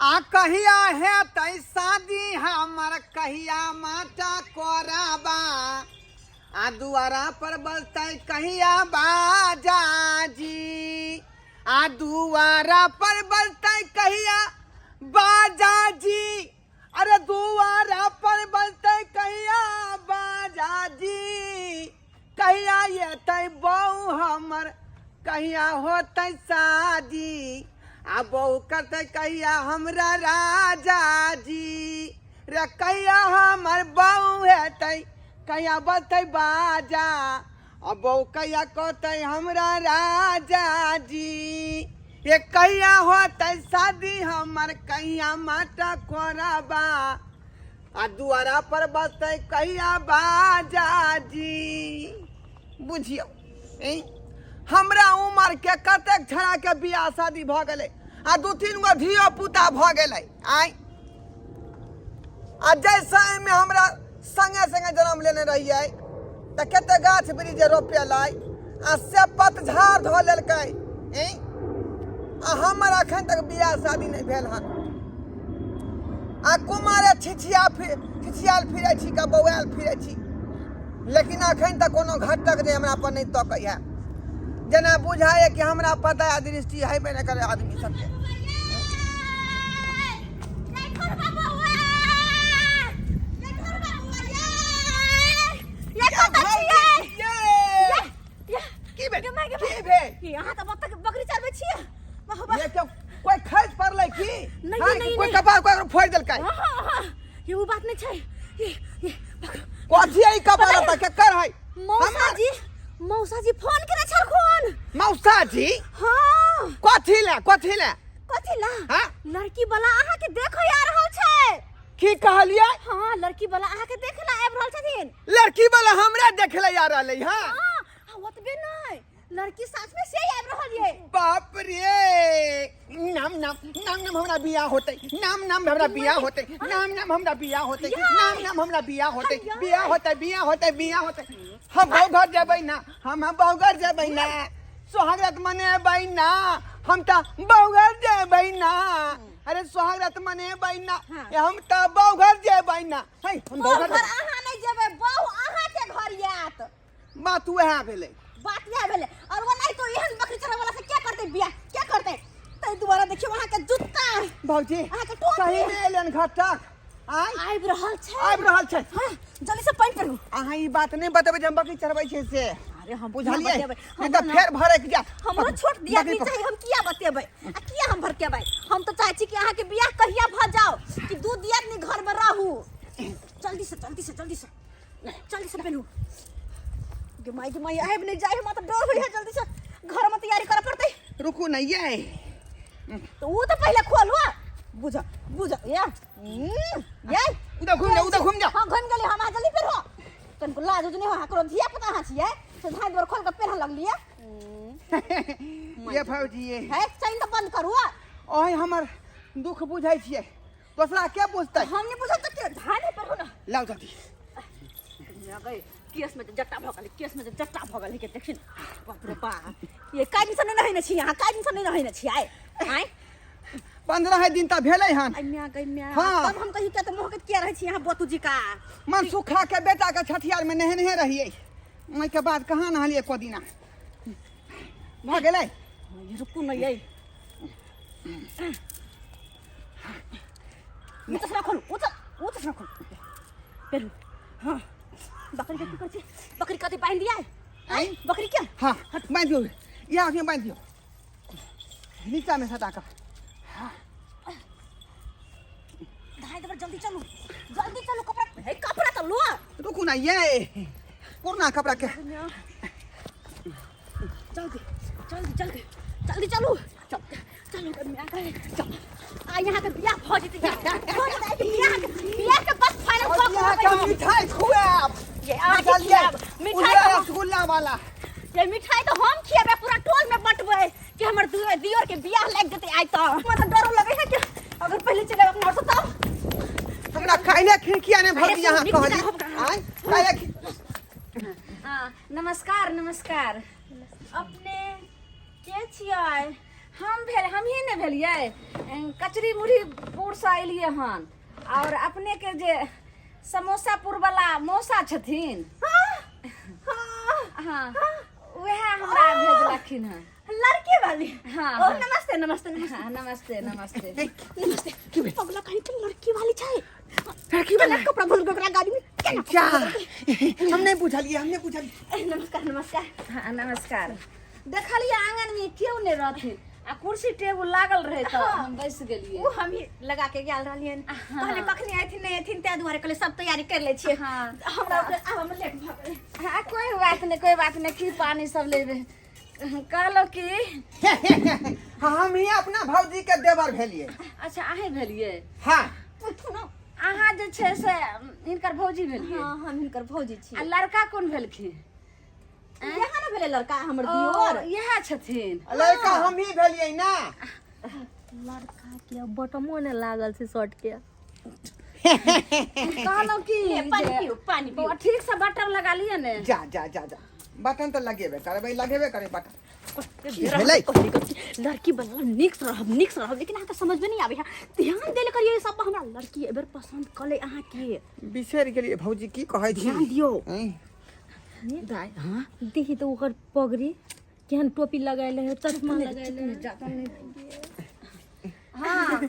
आ कहिया हेतै शादी हमर, कहिया माटा कोराबा, आ दुआरा पर बजतै कहिया बाजा जी, आ दुआरा पर बजतै कहिया बाजा जी, अरे दुआरा पर बजतै कहिया बाजा जी, कहिया एतै बहू हमर, कहिया होतै शादी, आ बहू करतै कहिया हमरा राजा जी, रे कहिया हमर बहू हेतै, कहिया बजतै बाजा, आ बहू कहिया कहतै हमरा राजा जी, ये कहिया होतै शादी हमर, कहिया माटा कोरबा, आ दुआरा पर बजतै कहिया बाजा जी। बुझियौ हमरा उमर के कतेक छड़ा के बियाह शादी भऽ गेलै आ दू तीन गो धियो पुता भऽ गेलै। आय आ जाहि समयमे हमरा संगे संगे जन्म लेने रहियै तऽ कते गाछ वृक्ष जे रोपेलै आ से पतझाड़ धऽ लेलकै। आ हमर अखन तक बियाह शादी नहि भेल हन आ कुमारे छिछिया फिर छिछियाल फिरै छी का बौआयल फिरै छी, लेकिन अखन तक कोनो घटक नहि हमरा पर नहि तकै है, जेना बुझाइए कि हमरा पर दया दृष्टि हेबे नहि करे आदमी सबके। की भेल? की भेल? अहाँ तऽ बत्तख बकरी चरबै छियै। ये क्यों कोई खर्च पड़लै की? नहीं, हाँ, नहीं, कोई नहीं। कपार कोई फोड़ देलकै? हाँ, हाँ, हाँ, ये वो बात नहीं छै। ये पकड़ो। कथी है ई कपार पता त केकर है? मौसा हमर- जी, मौसा जी फोन केने छलखुन। मौसा जी? हाँ। कथी ले, कथी ले? कथी ला? हाँ? लड़की वाला अहाँ के देखो आ रहल छै। की कहलियै? हाँ, लड़की वाला अहाँ के देखे ला आबि रहल छथिन। लड़की वाला हमरा देखे ला आ रहलै? हाँ। हाँ, आ ओतबे नहि, लड़की साथ में से आबि रहल ये। बाप रे, नाम नाम नाम नाम हमरा बियाह होतै, नाम नाम हमरा बियाह होतै, नाम नाम हमरा बियाह होतै, नाम नाम हमरा बियाह होतै, बियाह होतै, बियाह होतै, बियाह होतै। हम बहु घर जेबै ना, हम बहु घर जेबै ना, सोहागरात मनेबै ना, हम तऽ बहु घर जेबै ना। अरे सोहागरात मनेबै ना, हम तऽ बहु घर जेबै ना। है हम बहु बहु घर घर अहाँ नहि जेबै, बहु अहाँ के घर आयत। बात उएह भेलै, बात इएह भेलै। और वो नहीं तो एहन बकरी चराबै वाला से क्या करतै बियाह, क्या करतै? ताहि दुआरे देखियौ अहाँ के जूता, भौजी अहाँ के टोपी। सही में एलन घटक आय आबि रहल छै, आबि रहल छै। हाँ, जल्दी से पानि पेरू। अहाँ ई बात नहि बतेबै जे हम बकरी चरबै छियै से? अरे हम बुझलियै बतेबै? नहि तऽ फेर भरक जायत। हमरो छोट दियादनी बकरी चाही, हम किया बतेबै आ किया हम भरकेबै? हम तऽ चाहै छी कि अहाँके बियाह कहिया भऽ जाओ कि दू दियादनी घर में रहू। जल्दी से, जल्दी से, जल्दी से, जल्दी से पेनू। गे माई, गे माई, आबि नहि जाय, हमरा तऽ डर होइए। जल्दी से घर में तैयारी करऽ पड़तै। रुकू ने ये। तऽ ओ तऽ पहिले खोलू। बुझ बुझ ये ये उधर घुम जा, उधर घुम जा। हाँ, घुम गेली हम। अहाँ जल्दी पेरहो, तनिको लाज उज नहि हो ककरो। धिया पुता अहाँ छियै से धाइ दुआर खोल कऽ पेरह लगलियै। ये भौजी ये है चैन तऽ बंद करू। ओहि हमर दुख बुझै छियै, दोसरा के बुझतै? हम नहि बुझब तऽ के? धाइ नहि पेरहो ने। लाउ जल्दी। गई केस में जट्टा भऽ गेलै, केस में जट्टा भऽ गेलै के देखिन। बाप रे बाप, ये काज दिनसँ नहि रहै ने छी अहाँ, काज दिनसँ नहि रहै ने छी आइ? आँय, 15 दिन तऽ भेलै हन। आइ म्या गई म्या। हाँ। तब हम कही के तऽ मोहकत किया रहै छी अहाँ बोतू जी का? मन सुखा के बेटा के छठियार में नहेने रहियै, ओहिके बाद कहाँ नहलियै एको दिना भऽ गेलै। ये रुकू ने, ये ऊ चश्मा खोलू, ऊ ऊ चश्मा खोलू, पेरू। हाँ, बकरी के की करै छी? बकरी कथी बान्हि दिया? आँय? बकरी के हाँ, बान्हि दियौ, इएह अखनी बान्हि दियौ नीचा में सटा कऽ। धाइ देबै। जल्दी चलू, जल्दी चलू। कपड़ा हे, कपड़ा तऽ लो। रुकू ना ये, पुरना कपड़ा के। जल्दी जल्दी जल्दी जल्दी चलू, चल चलू। चल आ, यहाँ के बियाह भऽ जेतै, भऽ जेतै। आइ के बियाह के, बियाह के बस फाइनल और कऽ यहाँ के के देबै। मिठाई खुआब। ये अहाँके बुझलियै? खियाब मिठाई उजरा तऽ रसगुल्ला वाला। ये मिठाई तऽ हम खिएबै, पूरा टोल में बंटबै कि हमर दियोर के बियाह लागि जेतै आइ। तऽ हमरा तऽ डरो लगै है कि अगर पहिले चलि आएब अपना से तब हमरा काल्हि खिड़किया ने भर अरे दिया। अहाँ सुन, कहली निक जेना। आँय काल्हि हाँ, नमस्कार नमस्कार। अपने के छियै? हम भेल हमही ने भेलियै कचरी मुरही पुरसँ एलियै हन और अपने के जे समोसापुर वाला मौसा छथिन। हाँ, वएह हमरा भेजलखिन हन। लड़की वाली? हाँ। ओ नमस्ते नमस्ते नमस्ते। हाँ, नमस्ते नमस्ते। नमस्ते। पगला कहीं के लड़की वाली छै। लड़की वाला? केना कपड़ा भूल ओकरा गाड़ी में केना? क्या हम नहीं बुझलिए, हम नहीं बुझलिए। नमस्कार नमस्कार। हाँ नमस्कार। देखलियै आंगन में केओ नहि रहथिन आ कुर्सी टेबुल लागल रहे तऽ हम बैस गेलियै। ओ हम ही लगा के गेल रहलियन। कहले कखनी अयथिन नहि अयथिन, ताहि दुआरे कहले सब तैयारी कर लै छियै। हमरा ओकरा आबऽ में लेट भऽ गेलै। हाँ, कोई बात नहीं, कोई बात नहीं। की पानी सब लेबे कहलो की? हम ही अपना भौजी के देवर भेलिए। अच्छा, अहें भेलिए? हाँ। पूछू ना। अहाँ जे छै से हिनकर भौजी भेलिए? हाँ, हम हिनकर भौजी छी। आ लड़का कोन भेलखिन? यहाँ ने भेलै लड़का हमर ओ, दियोर। इएह छथिन। लड़का हम ही भेलिए ना। लड़का के बटमो ने लागल छै शर्ट के। कहलहुँ की हे, पानी जे- पिउ, पानी पिउ। बौआ, ठीक से बटन लगा लिअ ने। जा जा जा जा, बटन तऽ लगेबे करबै, लगेबे करबै बटन। की भेलै? लड़की बनल नीक से रहब, नीक से रहब, लेकिन अहाँके समझमे नहीं आबै है। ध्यान देले करियो ई सब पर। हमरा लड़की एहि बेर पसंद कऽ ले अहाँके। बिसरि गेलियै भौजी, की कहै छी? ध्यान दियौ। हैं? दाइ, हाँ। देखी तऽ ओकर पगड़ी केहन, टोपी लगैले है, चश्मा लगैले है। हाँ,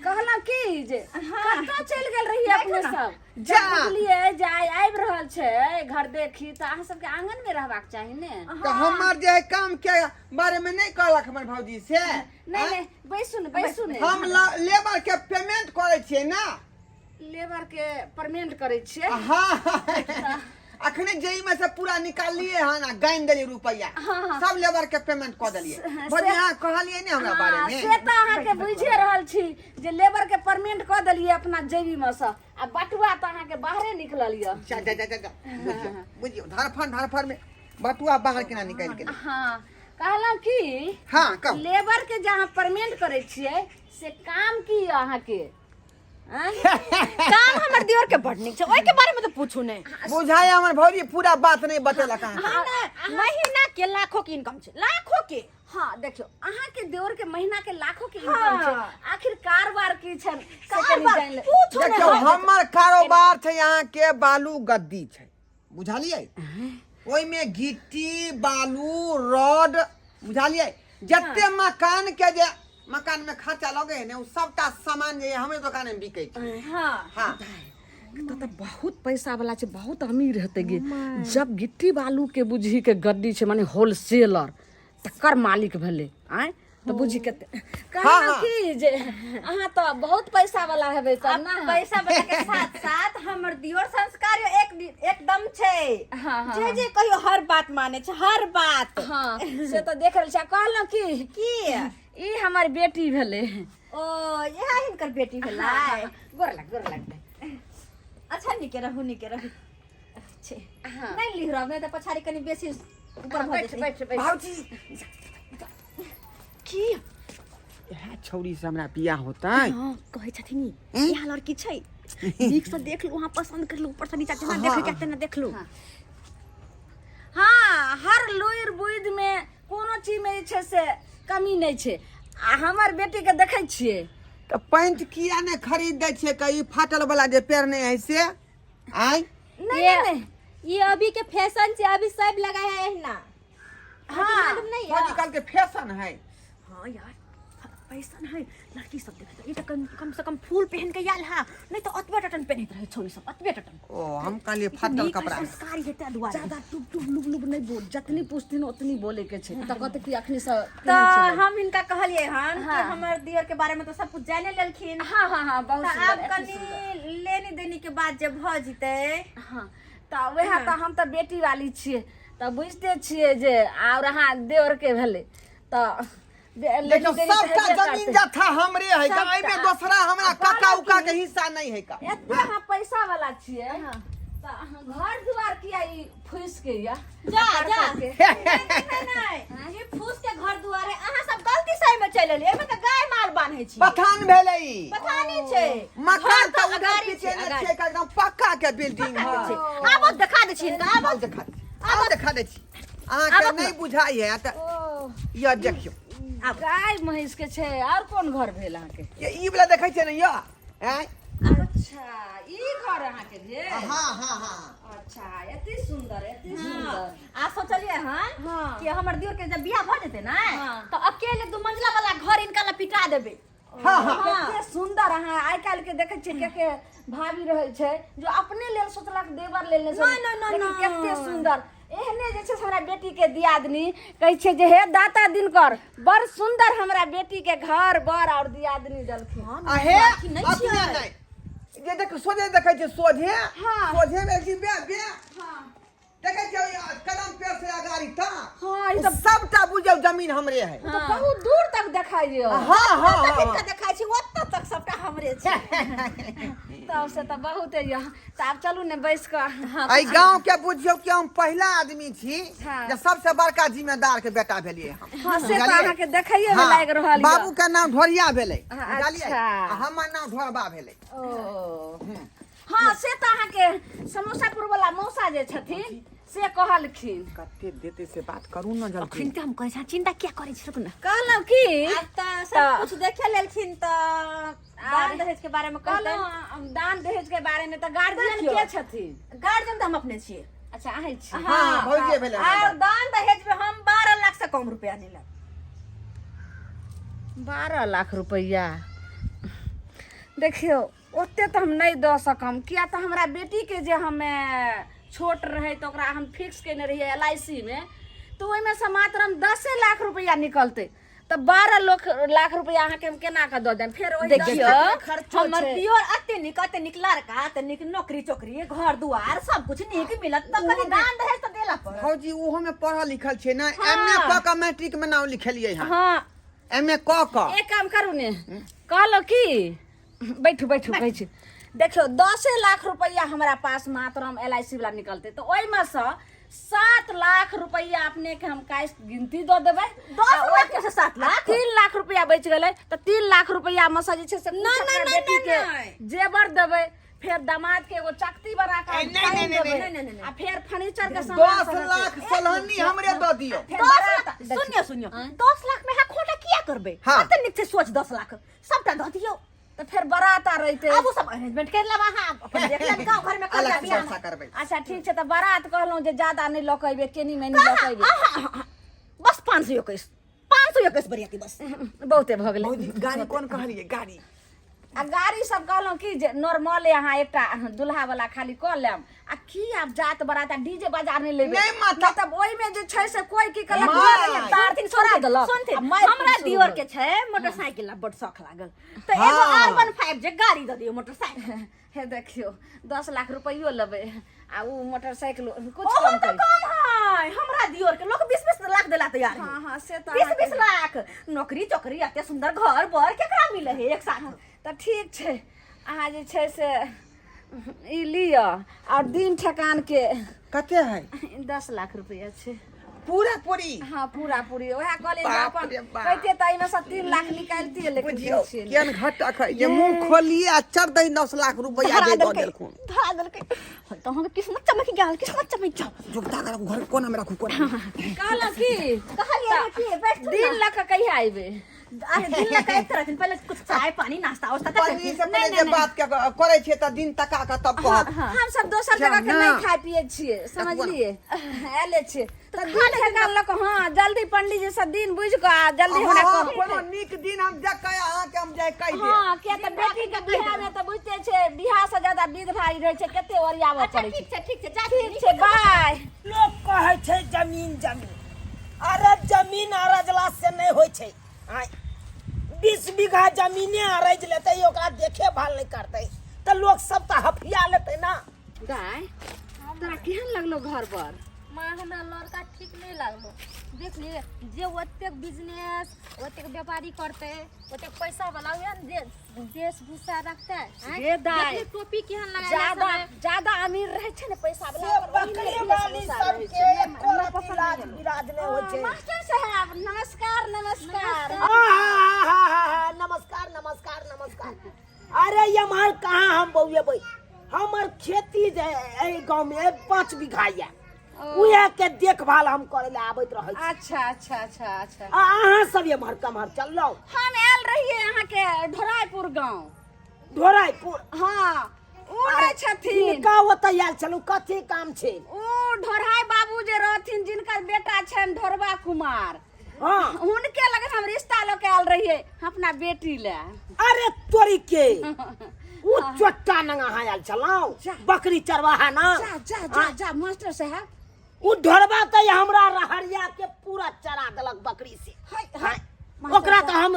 कहलहुँ की जे कतऽ चलि गेल रहियै अपने सब? जा। जब बुझलियै जे आइ आबि रहल छै घर देखी तऽ अहाँ सबके आंगन मे रहबाक चाही ने। तऽ हमर जे है काम के बारे में नहीं कहलक हमर भौजी से? नहि नहि, बैसू ने, बैसू ने। हम लेबर के पेमेंट करै छियै ना। लेबर के पेमेंट करै छियै? हाँ, अखने जेई में से पूरा निकाललिए हन आ गाइन देलिए रुपया, सब लेबर के पेमेंट कऽ देलिए। भौजी, अहाँ कहलिए ने हमरा बारे हाँ, में? से तऽ अहाँके बुझिए रहल छी जे लेबर के पेमेंट कऽ देलियै अपना जेबी मे सँ आ बटुआ तऽ अहाँके बाहरे निकलल यऽ। जा जा जा जा जा, बुझियौ बुझियौ, धरफड़ धरफड़ में बटुआ बाहर केना निकालि गेलै। हाँ, कहलहुँ की हाँ, कहू। लेबर के जे अहाँ पेमेंट करै छियै से काम की यऽ अहाँके? आँय? काम हमर दियोर के बड़ नीक छै, ओहि के बारे में तऽ पूछू नहि। बुझाय हमर भौजी पूरा बात नहीं बतेलक अहाँके। हाँ, महीना के लाखों के इनकम छै, लाखों के। हाँ, देखियौ, अहाँके देवर के महीना के लाखों के इनकम छै। आखिर कारोबार की छनि से कनि कारोबार जानि ले। पूछू ने। देखियौ, हमर कारोबार छै अहाँके बालू गद्दी छै, बुझलियै? ओहिमे गिट्टी बालू रॉड, बुझलियै, जते मकान के जे मकान में खर्चा लगे है ने, ओ सबटा सामान जे हमरे दुकान में बिकै छै। हाँ। तऽ तऽ बहुत पैसा वाला छै, बहुत अमीर हेतै गे। जब गिट्टी बालू के बुझी के गड्डी छै, माने होलसेलर तकर मालिक भेलै। आँय, तऽ बुझी कते कहलहुँ की जे अहाँ तऽ बहुत पैसा वाला हेबै तब ना? पैसा वाला के साथ साथ हमर दियोर संस्कार एक एकदम छै। हाँ, हाँ, जे जे कहियो हर बात माने छै, हर बात। हाँ, से तऽ देख रहल छी। आ कहलहुँ की की? ई हमर बेटी भेलै। ओ, इएह हिनकर बेटी भेलै? गोर लग, गोर लग। अच्छा, नीके रहू, नीके रहू। अच्छे। नहीं लिख रहा, नहीं तऽ पछाड़ी कनि बेसी ऊपर भऽ बैठ जेतै। बैठ बैठ। भौजी। की? इएह छौड़ी से हमरा बियाह होतै? हाँ, कहै छथिन ई यहाँ लड़की छै, नीक से देख लू, अहाँ पसंद कर लू, ऊपर से नीचा जेना देखै के तेना देख लू। हाँ, हर लुरि बुद्धि में कोनो चीज में जे छै से कमी नहि छै। आ हमर बेटी के देखै छियै। तऽ पैंट किया ने खरीद दै छियै कहीं फाटल वाला जे पहिरने है से? आँय? नहि नहि नहि। ये अभी के फैशन छै, अभी सब लगाया है एहिना। हाँ। मालूम नहीं है। भौजी कहलकै फैशन है। हाँ यार, पैसा है। लड़की सब देखत ई तऽ कम, कम से कम फूल पहन के आयल है, नहीं तो अतबे टटन पहनैत रहे छौड़ी सब, अतबे टटन। ओ, हम कहलियै फाटल कपड़ा है। संस्कारी है ताहि दुआरे। ज्यादा टुप टुप लुब लुब नहि बोल, जतनी पूछथिन ओतनी बोले के छै। तऽ कहते कि अखनी से तऽ हम हिनका कहलियै हन कि हमर दियर के बारे में तऽ सब कुछ जाने लेलखिन। हाँ हाँ हाँ, बहुत तऽ सुंदर, आब अति सुंदर। कनि लेनी देनी के बात जे भऽ जेतै। हाँ, तऽ वएह तऽ हम तऽ बेटी वाली छियै तऽ बुझिते छियै जे आओर अहाँ देवर के भेलै तऽ लेनी देखियौ, देनी तऽ सबटा हेबे जमीन करतै। जथा हमरे है का, सबटा। एहिमे दोसरा हमरा आ काका कहलहुँ उका की- के हिस्सा नहीं है का। एते अहाँ पैसा वाला छियै तऽ अहाँ घर दुआर किया ई फुसि के या जा जा के? नहीं नहीं नहीं, ई फूस के घर दुआरे अहाँ सब गलती से एहिमे चलि एलियै। एहिमे तऽ गाय माल बान्है छी। पठान भेलै ई। पठानी छै। मकान घर तऽ तऽ उधर अगाड़ी पीछे छै, ने अगाड़ी। छियै का, एकदम पक्का के बिल्डिंग है। आबो देखा दै छी हिनका, आबो। आउ देखा दै छी, आउ देखा दै छी। अहाँके आबक नहीं बुझाइ है तऽ ओ यह देखियौ। आब गाय महींस के छै और कोन घर भेल अहाँके? ये ई वाला देखै छियै ने यो आँय? अच्छा ई घर अहाँके भेल? हाँ हाँ हाँ। अच्छा एते सुंदर, एते सुंदर। आ सोचलिए हन हाँ। कि हमर दियोर के जब बियाह भऽ जेतै ने हाँ। तऽ अकेले दू मंजिला वाला घर इनका ला पिटा देबै। हाँ, हाँ। कते सुंदर। अहाँ आइ काल्हि के देखै छियै के के भाभी रहै छै जो अपने लेल सोचलक, देवर लेल नहि नहि, नहि, नहि, लेकिन नहि। कते सुंदर। एहने जे छै से हमरा बेटी के दियादनी कहै छै जे हे दाता दिनकर बड़ सुंदर हमरा बेटी के घर बर और दियादनी देलखिन। आ हे अथी नहि अपने छियै। नहि जे देख सोझे देखै छियै सोझे। हाँ। सोझे में छी बे बे हाँ। देखै छियै कदम पेड़ से अगाड़ी तक। हाँ, ई ओ तऽ सबटा बुझियौ जमीन हमरे है। तऽ बहुत दूर तक देखाइयो। हाँ हाँ हाँ, तक हाँ। देखाइ छै ओतऽ तक सबटा हमरे छै। तब से तऽ बहुत यऽ। तऽ आब चलू ने बैस कऽ। एहि गांव के बुझियौ कि हम पहिला आदमी छी हाँ। जे सबसे बड़का जिम्मेदार के बेटा भेलियै हम। हाँ से तऽ बुझलियै? अहाँके देखैये मे हाँ, लागि रहल यऽ। बाबू के नाम ढोरिया भेलै। हाँ, बुझलियै? अच्छा। आ हमर नाम ढोरबा भेलै। ओ हाँ से तऽ अहाँके समोसापुर वाला मौसा जे छथिन से कहलखिन। कते देते से बात करू न जल्दी। अखन तऽ हम कहै छी चिंता किया करै छी, रुकू ने। कहलहुँ की आब तऽ सब कुछ देखे लेलखिन तऽ दान दहेज के बारे में कहलहुँ। कहलहुँ दान दहेज के बारे में तऽ गार्जियन देखियौ। के छथिन? गार्जियन तऽ हम अपने छियै। अच्छा अहीं छी? हाँ, भौजिये भेलै और दान दहेज में हम 12 लाख से कम रुपया नहीं लेब। 12 लाख रुपैआ देखियौ ओते तऽ हम नहि दऽ सकम, किया तऽ हमरा बेटीके जे हमे छोट रहै तऽ ओकरा हम फिक्स केने रहियै एल I C मे, तऽ ओहिमे से मात्र हम 10 लाख रुपैआ निकलतै, तऽ 12 लाख रुपैआ अहाँके हम केना कऽ दऽ देब? फेर ओहि 10 देखियौ लाखमे खर्चो हमर छै। दियोर अते नीक लड़का, अते नीक नौकरी चोकरी, घर दुआर सब कुछ नीक मिलत तऽ कनि दान दहेज तऽ देला पड़त। भौजी ओहो में पढ़ल लिखल छै ने, एम ए कऽ कऽ मैट्रिक में नाम लिखेलियै हँ। हाँ। एम ए कऽ कऽ। एक काम करू ने, कहलहुँ की बैठू बैठू, कहै छी देखियौ 10 लाख रुपैआ हमरा पास मात्र हम एल I C वाला निकलतै तऽ ओहिमे सँ 7 लाख रुपैआ अपने के हम कैश गिनती दऽ देबै। 10 लाख से 7 लाख? 3 लाख रुपैआ बचि गेलै तऽ 3 लाख रुपैआ मे सँ जे छै से नहि, कुछ नहि, अपना नहि, बेटी के नहि। जेवर देबै, फेर दामाद के एगो चकती बना कऽ ए, नहीं, नहीं, नहीं, देबै, नहीं, नहीं, नहीं। आ फेर फर्नीचर के सामान 10 सब हेतै। लाख सोलहनी हमरे दऽ दियौ। फेर 10 बारात लाख, सुनियो सुनियो, 10 लाख में अहाँ खोटा किया करबै? हाँ। कते नीक छै सोच, 10 लाख सबटा दऽ दियौ। तऽ फेर बारात आर अयतै। आब ओ सब अरेंजमेंट कर लेब अहाँ अपन, देख लेब गाँव घर में कर अलग लेब से बियाह। व्यवस्था करबै। अच्छा ठीक छै, तऽ बारात कहलहुँ जे ज्यादा नहि लऽ कऽ अयबै, केनी मेनी लऽ कऽ अयबै। आहा, बस 521, 521 बरियाती बस। बहुते भऽ गेलै। भौजी गाड़ी कोन कहलियै गाड़ी? आ गाड़ी सब कहलहुँ कि जे नॉर्मले अहाँ एकटा दुल्हा वाला खाली कऽ लेब, आ की आब जात बरात आ डीजे बाजार नहि लेबै। नहि माता। नहि तब ओहिमे जे छै से कोई की कहलक माय। तार सुनथिन, छोड़ा देलक सुनथिन, आ मारि हमरा पीट शुरू दियोर भऽ के छै मोटरसाइकिल ला बड शौख लागल तऽ हाँ। एगो आर वन फाइव जे गाड़ी दऽ दियौ मोटरसाइकिल। हे देखियौ 10 लाख रुपैयो लेबै आ उ मोटरसाइकिल कुछ ओहो कम तऽ करि। कम है, हमरा दियोर के लोक 20-20 लाख देला तैयार है। हाँ हाँ से तऽ 20 अहाँके- 20 लाख नौकरी चोकरी एते सुंदर घर बर केकरा मिले है एक साथ? तऽ ठीक छै, अहाँ जे छै से ई लिअ और दिन ठेकान के। कते है? 10 लाख रुपया छै। पूरा पूरी? हाँ पूरा पूरी, वएह कहलियै जे बाप अपन रे बाप। कहितियै तऽ एहिमे सँ 3 लाख निकालतियै, लेकिन बुझियौ छियै नहि। केहन घटक है जे मुंह खोलिए आ चढ़ दही 10 लाख रुपया धरा जे दऽ देलकै, देलखुन। धरा देलकै। होय तऽ अहाँके किस्मत चमकि गेल, किस्मत चमकि गेल। जुगता कर घर कोना में राखू, कोना में। कहलहुँ की कहलियै ने कि बैठथुन दिन ने। लऽ कऽ कहिया अयबै? अरे दिन लऽ कऽ आबिते रहथिन, पहिले कुछ चाय पानी नाश्ता वास्ता तऽ पन्नी से करथिन। पहिले जे बात के करै छियै तऽ दिन तका कऽ तब कहब। हम सब दोसर जगह के ना। नहीं खाय पिए छियै, समझलिए? आयले छियै तऽ दिन ठेकान लऽ कऽ। हाँ जल्दी पंडीजी से दिन बुझि कऽ आ जल्दी हमरा हाँ, कहू। कोनो नीक दिन हम देख कऽ अहाँके हम जाय कहि देब। हाँ किया तऽ बेटी के बियाह में तऽ बुझते छै बियाह से ज्यादा विध भारी रहै छै, कते ओरियाबऽ अच्छा पड़ै छै। ठीक छै, ठीक छै, जा। ठीक छै, बाय। लोक कहै छै जमीन जमीन, अरे जमीन अरजला से नहि होइ छै। आँय, 20 बीघा जमीने अरज लेतै, ओकरा देखे भाल नहि करतै तऽ लोक सब तऽ हफिया लेतै ना। दाय तोरा केहन लगलो घर पर? माँ हमरा लड़का ठीक नहीं लागलो। देखलिए जे ओतेक बिजनेस ओतेक व्यापारी करते ओतेक पैसा वाला उहे ने जे वेशभूषा रखते आँय? गे दाय। देखली टोपी केहन लगाएल ज्यादा छलै। ज्यादा अमीर रहै छै ने पैसा वाला, से ओकर ओहिने बकरी वाली वेशभूषा रहै सबके छै। एको रत्ती लाज बिराज नहि होइ छै। मास्टर साहब नमस्कार नमस्कार। आहाहाहा, नमस्कार नमस्कार नमस्कार। अरे एम्हर कहाँ हम बौएबै, हमर खेती जे एहि गाँवमे 5 बीघा यऽ। उहे के देखभाल हम करे ले आबैत रहै छी। अच्छा अच्छा अच्छा अच्छा। आ अहाँ सब एम्हर कम्हर चललहुँ? हम आयल रहियै अहाँके ढोरायपुर गाँव। ढोरायपुर? हाँ, उ नहि छथिन। हिनका ओतऽ आयल छलहुँ, कथी काम छै? उ ढोराय बाबू जे रहथिन, जिनकर बेटा छनि ढोरबा कुमार, हाँ, हुनके लग हम रिश्ता लऽ के आयल रहियै अपना बेटी ले। अरे तोरी के, उ चोट्टा नंगा अहाँ आयल छलहुँ, बकरी चरवाहा ना? जा जा जा जा मास्टर साहब। उ ढोरबा तऽ हमरा रहरिया के पूरा चरा देलक बकरी से। हाय हाय, ओकरा तऽ हम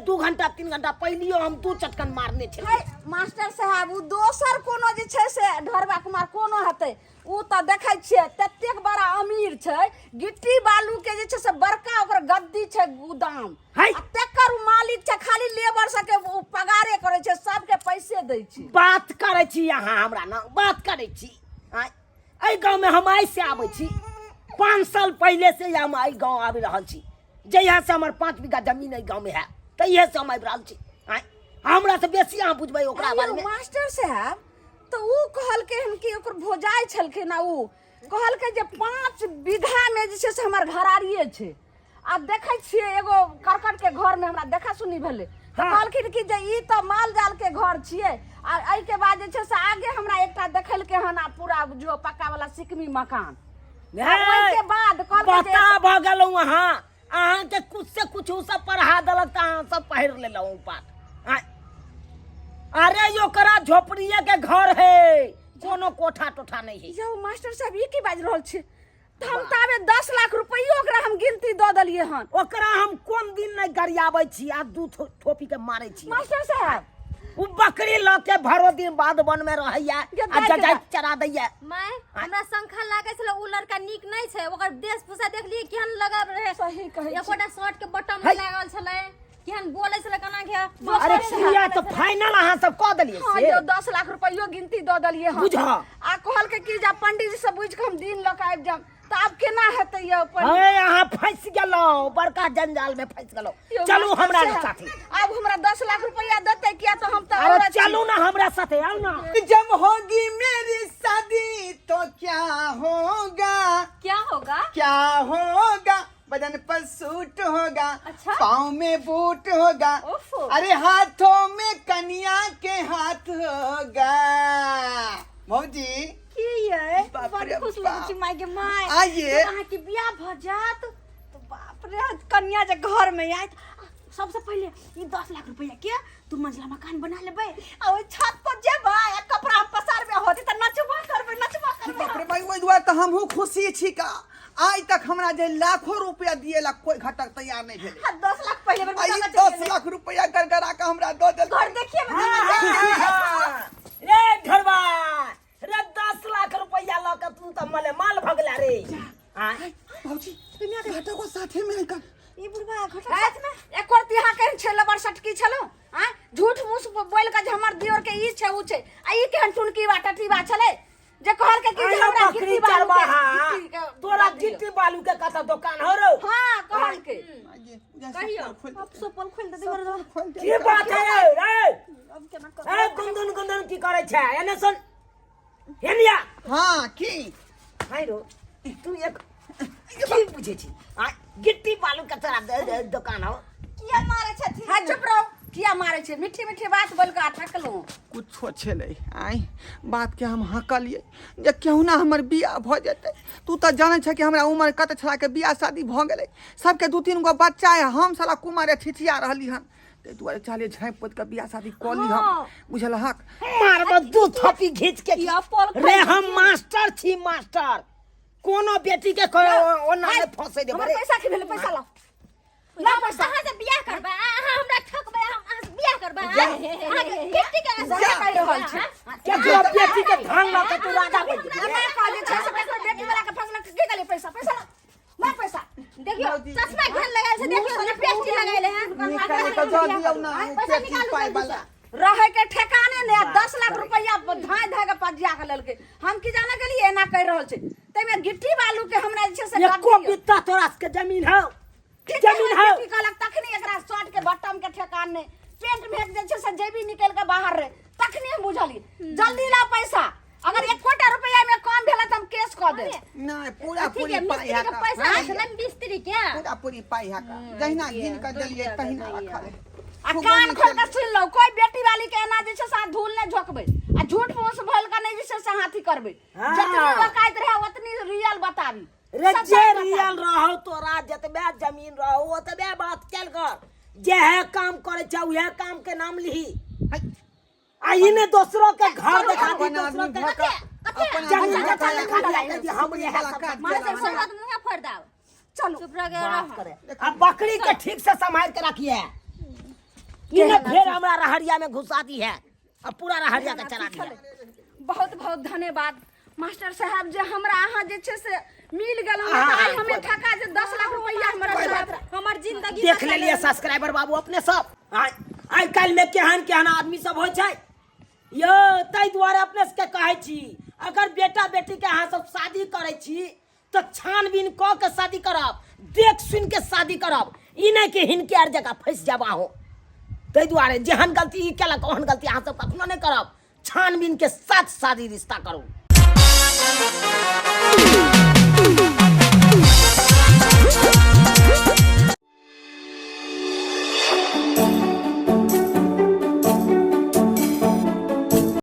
2 घंटा 3 घंटा पहिलियो हम 2 चटकन मारने छलियै। हाय मास्टर साहब, उ दोसर कोनो जे छै से ढोरबा कुमार कोनो हेतै, उ तऽ देखै छियै ततेक बड़ा अमीर छै, गिट्टी बालू के जे छै से बड़का ओकर गद्दी छै, गोदाम है। आ तेकर उ मालिक छै, खाली लेबर सबके उ पगारे करै छै, सबके पैसे दै छै। बात करै छी अहाँ हमरा ना, बात करै छी। आँय, एहि गाँव में हम आइ से आबै छी, 5 साल पहिले से हम एहि गाँव आबि रहल छी। जहिया से हमर 5 बीघा जमीन एहि गाँव में है तहिये से हम आबि रहल छी। आँय, हमरा से बेसी अहाँ बुझबै ओकरा बारे में। मास्टर साहब, तऽ उ कहलकै हन कि ओकर भौजाइ छलखिन आ उ कहलकै जे 5 बीघा में जे छै से हमर घरारिये छै। आ देखै छियै एगो करकट के घर में हमरा देखा सुनी भेलै, तऽ कहलखिन कि जे ई तऽ माल जाल के घर छियै। आ एहिके बाद जे छै से आगे हमरा एकटा देखेलकै हन आ पूरा जो पक्का वाला सिकमी मकान। ओहिके बाद कहलकै जे बता भऽ गेलहुँ अहाँ, अहाँके कुछ से कुछ उ सब पढ़ा देलक तऽ अहाँ सब पढ़ि लेलहुँ उ बात। आँय, अरे ओकरा झोपड़िए के घर है, कोनो कोठा टोठा नहीं है। यौ मास्टर साहब, ई की बाजि रहल छी? तऽ हम ताबे 10 लाख रुपैयो ओकरा हम गिनती दऽ देलियै हन। ओकरा हम कोन दिन नहि गरियाबै छी आ 2 थोपी के मारै छी। मास्टर साहब, उ बकरी लऽ के भरो दिन बाध वन में रहैया ये आ दाइ के जजाइत चरा दैया। माय, हमरा शंखा लागै छलै उ लड़का नीक नहि छै, ओकर वेशभूषा देखलियै केहन लगल रहै। सही कहै छी। एकोटा शर्ट के बटम है। नहि लागल छलै, केहन बोलै छलै केना के। अरे किया तऽ फाइनल अहाँ सब कऽ देलियै हाँ से? यौ, 10 लाख रुपैयो गिनती दऽ देलियै हन। बुझह। आ कहलकै कि जे पंडीजी से बुझि कऽ हम दिन लऽ कऽ आबि जायब, तऽ आब केना हेतै यौ पंडी? हे, अहाँ फँसि गेलहुँ, बड़का जंजाल में फँसि गेलहुँ। यौ, चलू मास्टर हमरा साहब, साथे। आब हमरा 10 लाख रुपैया देतै किया तऽ हम तऽ अरे औरत छी। चलू ना हमरा साथे, आउ ना। जब होगी मेरी शादी तो क्या होगा? क्या होगा? क्या होगा? बदन पर सूट होगा, अच्छा? पाँव में बूट होगा, ओफो। अरे हाथों में कनिया के हाथ होगा। भौजी की ये बाप बड़ रे खुश बाप। लगै छी माय के माय। आइए। जब अहाँके बियाह भऽ जायत तऽ बाप रे, कनिया जे घर में आयत, सबसे पहिले ई 10 लाख रुपया के 2 मंजिला मकान बना लेबै आ ओहि छत पर जेबै आ कपड़ा हम पसारबै, होतै तऽ नचबो करबै, नचबो करबै। बाप रे भाई, ओहि दुआरे तऽ हमहूँ खुशी छी का आइ तक हमरा जे लाखों रुपया दिए ला कोई घटक तैयार नहीं भेलै। हाँ, 10 लाख पहिले बेर आ ई बता के 10 चलि गेलै। लाख रुपया गड़गड़ा के हमरा दऽ देलकै। घर देखिए में हाँ, रे ढोरबा रे, 10 लाख रुपया लऽ के तू तऽ मले माल भऽ गेला रे। आँय? भौजी, घटको साथे में आइ ई बुढ़बा घटक है? साथ में एकर तिहा केहन छै, लबर सटकी छलो आँय, झूठ मूस बोल के जे हमर दियोर के ई छै ऊ छै, आ ई केहन टुनकी बा टटीबा छलै जे कहलकै कि जे आयो हमरा बकरी गिट्टी बालू के चरवाहा, गिट्टी के तोरा दऽ दियौ। गिट्टी बालू के कतऽ दोकान हो रौ? हाँ, कहलकै। कहियो अब सोपल खोल दे दे। खोल दे। की बात है रे? अब केना करबै? ए गुंदन गुंदन की करै छै? एने सुन, एनिया। हाँ की हाय रो, तू एक की बुझै छी? आ गिट्टी बालू के तोरा दोकान हो? किया मारै छथिन? हाँ चुप रहो, किया मारै छै? मीठी मीठी बात बोल के ठकलहुँ। कुछो छलै आँय बात के हम हँकलियै जे केहुना हमर बियाह भऽ जेतै। तू तऽ जानै छ कि हमरा उमर कते छला के बियाह शादी भऽ गेलै, सबके 2-3 गो बच्चा है, हम साला कुमारे छिछिया रहली हन, ताहि दुआरे चाहलियै झाँपि पोति के बियाह शादी कऽ ली हम, बुझलहक? मारब 2 थपी घीच के। किया पल रे, हम मास्टर छी मास्टर, कोनो बेटी के ओना नहि फंसै देबै हमर रे। पैसा की भेलै? पैसा लाउ, ला पैसा। अहाँ से बियाह करबै, अहाँ हमरा ठकबै, हम अहाँ से बियाह करबै? अहाँके गिट्टी के सही कहि रहल छी। केकरो बेटी के धान लऽ के तू राजा बनि जेबही। हमरा कहलियै छै से ककरो बेटी वाला के फसलक की कहलियै? पैसा पैसा लाउ, ला पैसा। देखियौ चश्मा केहन लगायल छै, देखियौ लिपस्टिक लगायल है। निकालि कऽ दऽ दियौ ना पैसा पेटी निकालू पाइ जल्दी वाला। से। रहे के ठेकाने ने, 10 लाख रुपया धाय धाय के पजिया के लेलकै। हम की जाने गेलियै एना कहि रहल छै। ताहिमे गिट्टी बालू के हमरा जे छै से एको गड्डी। बित्ता तोरा सबके जमीन हौ? ठीक जमीन हौ? की कहलक तखनी एकरा शर्ट के बटम के ठेकान नहि, पेंट भेट जे छै से जेबी निकलि के बाहर रहे, तखनी हम बुझलियै। जल्दी ला पैसा, अगर एकोटा रुपया में कम भेल तऽ हम केस कऽ देब। नहीं, पूरा अथी पूरी के पाई मिस्त्री है के का। पैसा रहै छलै मिस्त्री के। पूरा पूरी पाई है का, जहिना गिन के देलियै तहिना रखल है। आ कान खोल के सुन लो, कोई बेटी वाली के एना जे छै से अहाँ धूल नहि झोकबै आ झूठ फूस बोल के नहि जे छै से हाथी करबै। हाँ। जतनी वकाइत रहे ओतनी रियल बताबी। रे सब जे बात बताबी। रियल रहो, तोरा जतबे जमीन रहो ओतबे बात चल कर, जे है काम करे छै उहे काम के नाम लिही। है। आ ई ने दोसरो के घर देखा दी, अपन दोसरो आदमी के भऽ कऽ, अपन जमीन आदमी भऽ जथा कऽ देखा दी, कह दी, हम इएह वाला सब काज मास्टर केलहुँ। साहब मुँहे फोड़ दाव। चलू। चुप रह गए बात रह। करे। आ बकरी के ठीक से संभाल के रखिए, ई ने फेर हमरा रहरिया में घुसा दी है आ पूरा रहरिया के चला दी है। बहुत बहुत धन्यवाद मास्टर साहब, जे हमरा अहाँ जे छै से मिल गेलहुँ। हाँ, आइ हाँ, हमे कोई ठका जे 10 लाख रुपैआ हमरा देलक। हमर जिंदगी देख लेलिए सब्सक्राइबर बाबू अपने सब, आइ काल्हि में केहन केहन आदमी सब होइ छै यौ। ताहि दुआरे अपने सबके कहै छी, अगर बेटा बेटी के अहाँ सब शादी करै छी तऽ छानबीन कऽ के शादी करब, देख सुन के शादी करब, ई नहि कि हिनके आर जकाँ फँसि जाब अहूँ। ताहि दुआरे जेहन गलती ई केलक ओहन गलती अहाँ सब कखनो नहि करब, छानबीन के साथ शादी रिश्ता करू।